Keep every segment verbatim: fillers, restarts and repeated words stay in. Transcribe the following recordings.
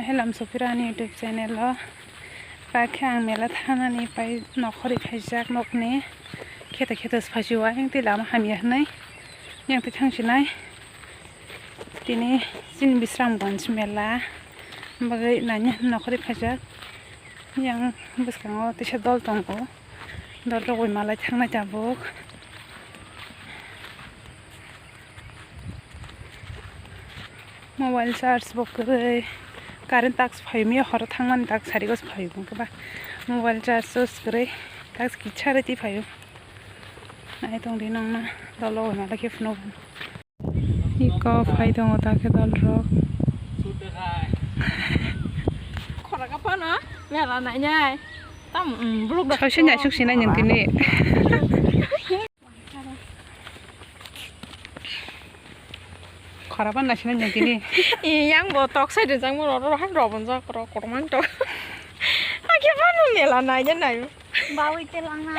Helam sopira ani YouTube channel o. Pakhe ang mela thangnani pai nokhorwi phaijak nokni kheto kheto se phaisio ayang tei lama hamya hwnwi yang tei thangsinai. Tini chini Bisramganj mela bagwi nanya nokhorwi phaijak. Yang bwskango teisa dol tongo, dol rogwi malai thangnai tabuk. Mobile charge bo kwrwi, current task phaio, miya horo thangmani task sarigo se phaio, hwnkhe ba mobile charge o se kwrwi task kisa rwtwi phaio. Nai tongdi nongna dolo hwnwi khe phunuk phano. Iko phai tongo ta khe dol rok. Khoraka phano mela nainai. Tam, mm, buluk da. Soisini asuk sinai nung tini. Khoraba naisina nung tini. Yang bo tok side jang mo ro ro han ro bon jak ro kormang to. Ake ba no mela nai je nai. Bawi te lang na.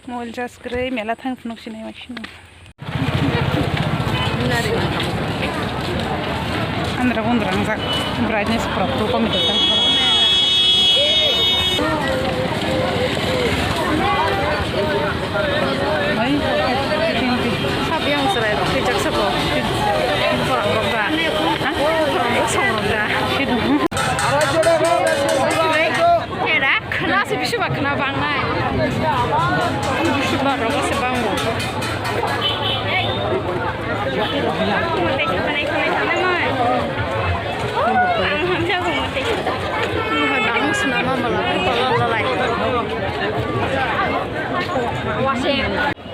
Mol jas kre mela thang phunuk sinai ma sino. Andra gondra ang jak brightness prop to komito ta. Oi, sabi ang serai rok, pijak sabo. Borok rok da. Ha? Borok rok song rok da. Sido. Era, khna se bisu ba khna bangnai. Bisu ba rok se bango.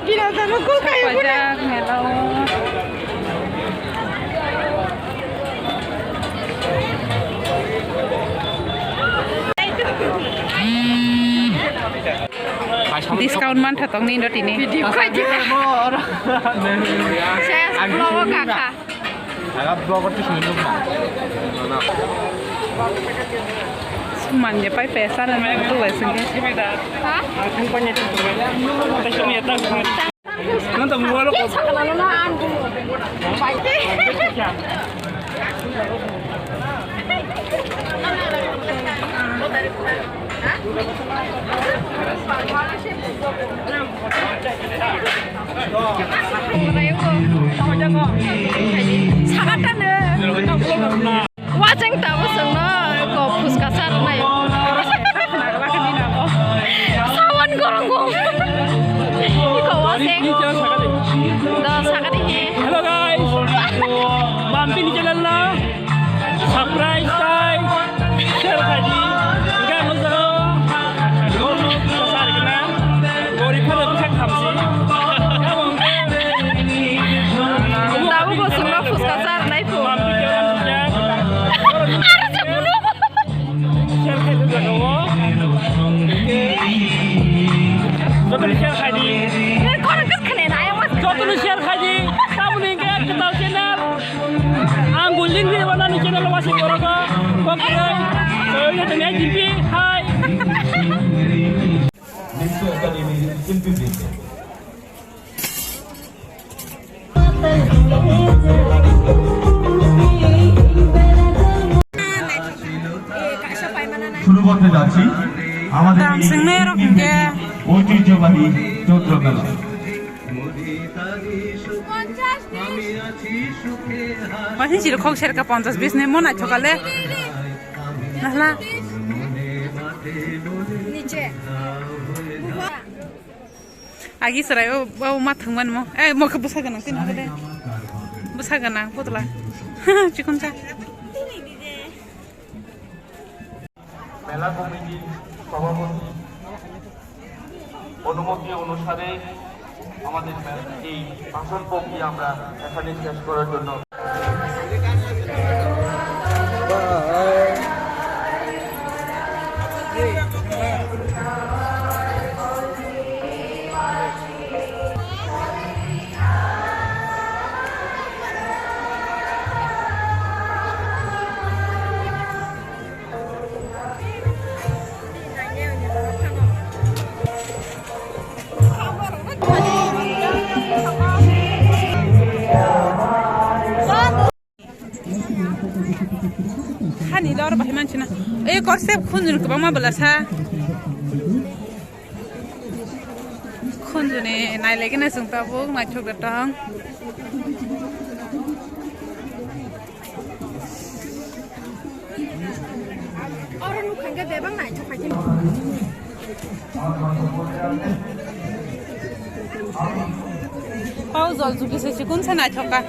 Bino tano kul kayo kule. Pajak mela o. Discount man tha tong ni do tini. Video khai di. Ses vlog o kakha. Aga vlog o tisini nukma. Suman je pai pesa na nang tu lai sing ke. Ha? Nang ta mura lo. Sakatano. Wajang tabo songno ko phuska sa rwnai. Sawan gorong gong. Iko wajang. Do sakari he. Hello guys. Mampini channel no. Surprise time. Share khaidi. Enggak, nujao. Guru, besar kena. Gori kena, besar khamsi. Tabu gosong no phuska sar nai phu. Mampi jalan sejak. Arsa bulu. Share khaidi jagao. Joto ni share khaidi. Kono kes khane na ayang mas. Joto ni share khaidi. Tabu ni enggak, ketau channel. Ang building di mana ni channel masih borok kok kok kok. Saya tanya jimpi, hai. Nitya Academy Improvement. শুরু করতে যাচ্ছি আমাদের এই ঐতিহ্যবাহী চৈত্র মেলা। Waising siro khok serka ponchas bis ni mo naithok kale. Nahla. Agi serai o, o ma thwngmani mo. Eh, mo khe bwsa gwnang tini khe de. Bwsa gwnang putla. Chikon cha. মেলা কমিটির সভাপতি অনুমতি অনুসারে আমাদের মেলা, এই ভাষণ প্রক্রিয়া আমরা এখানে শেষ করার জন্য Hani dor bahai manchina. Ei korsep khunjun kwbangma bwlasa. Khunjuni nailaigina chwng tabuk naithok da tong. Oro nukha hwnkhe bebak naithok khaikhe. Pau jol juki se sikun se naithok kha.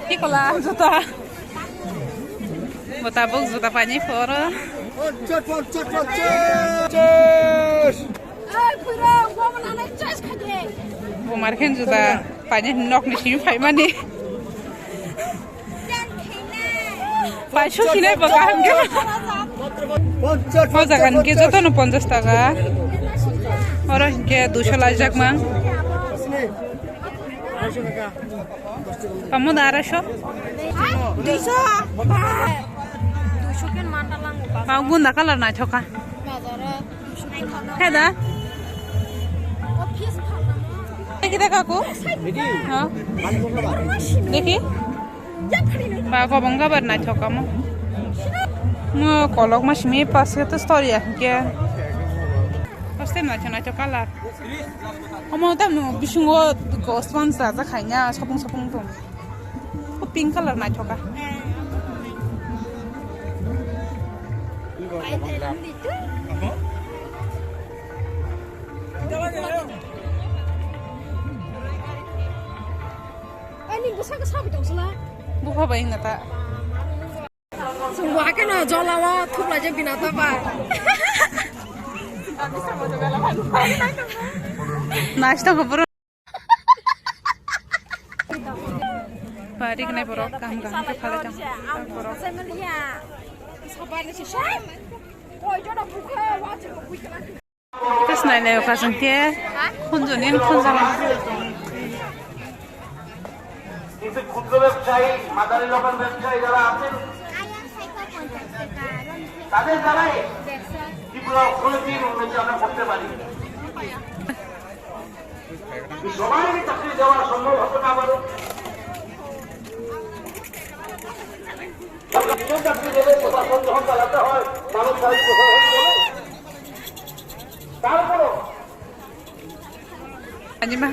Ki kola juta. Bo tabuk juta painai phoro. Chot, chot, chot, chot, chot. Oi, phuro, bo mananai chas khaide. Bo markhen juta painai nokni simi phaimani. Paisho sinai bo kaham khe. O jaga hinkhe jotono ponchash taka. Oro hinkhe duisho laijak mang. Tamo da araisho? Duisho. Duisho khe manda lango. Ba gunda colour naithok kha. Bazaro. He da? Dekhi da kaku? Ha? Dekhi? Ba kobong gabar naithok kha mo. Mo kolok ma simi pas khe to story ya hinkhe. Pas tem naithok naithok colour. Omo tamo bisingo sponge rajak khaina sapung sapung tong. O pink colour naithok kha. Ani bwsakhe sabi tongsola. Bupha bai wngna ta. Chwng bo hakhe no jolao thuplaijak bini ta bai. Naisitokha borok. Ba, riknai borok kaham kaham khe phalai tong borok. Tes nai nai okha song khe khunju nin khunju. কিন্তু ক্ষুদ্র ব্যবসায়ী, মাঝারি রকম ব্যবসায়ী যারা আছেন, তাদের দ্বারাই ত্রিপুরা অর্থনীতির উন্নতি আমরা করতে পারি। সবাই চাকরি দেওয়া সম্ভব হতে না পারে। তবে নিজের চাকরি দেবে, প্রশাসন যখন চালাতে হয়, মানুষ তাই প্রশাসন চলে। তারপরও Anima.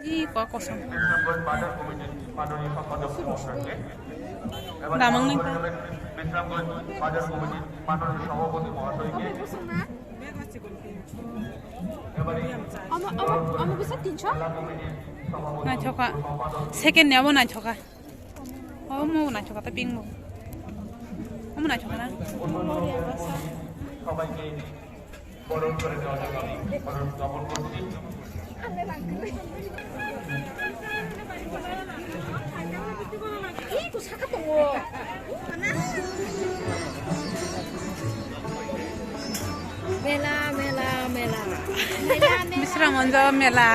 Ih, kok kosong. Damang nang ta. Omo, omo, omo bisa tinso? Naithoka. Second ni abo naithoka. Omo naithoka ta pink bo. Omo naithoka na. বরণ করে দেওয়া যাবে। বরণ দমন করছি। মেলা, মেলা, মেলা। বিশ্রামগঞ্জ মেলা।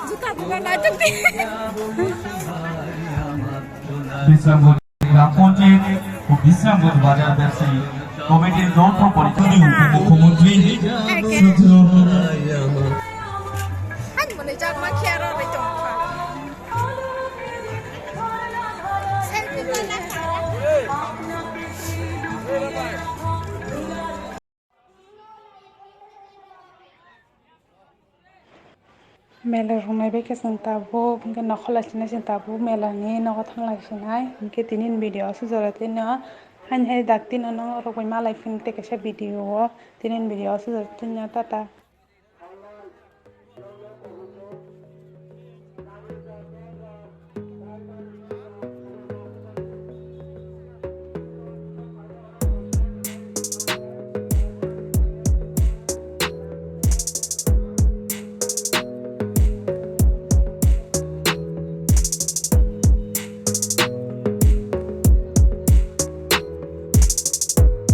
জুতা দোকান আছে। বিশ্রামগঞ্জ। গ্রাম পঞ্চায়েত ও বিশ্রামগঞ্জ বাজার ব্যবসায়ী কমিটির যৌথ পরিচালনা উপমুখ্যমন্ত্রী Mela rwnai bai khe chwng tabuk, hwnkhe nokhor lai sinai chwng tabuk mela ni nogo thang lai sinai. Hwnkhe tini ni video o aswk jora twi no, haini hai dak twi no norok bai malai phini tei kaisa video o, tini ni video o aswk jora twi no, tata.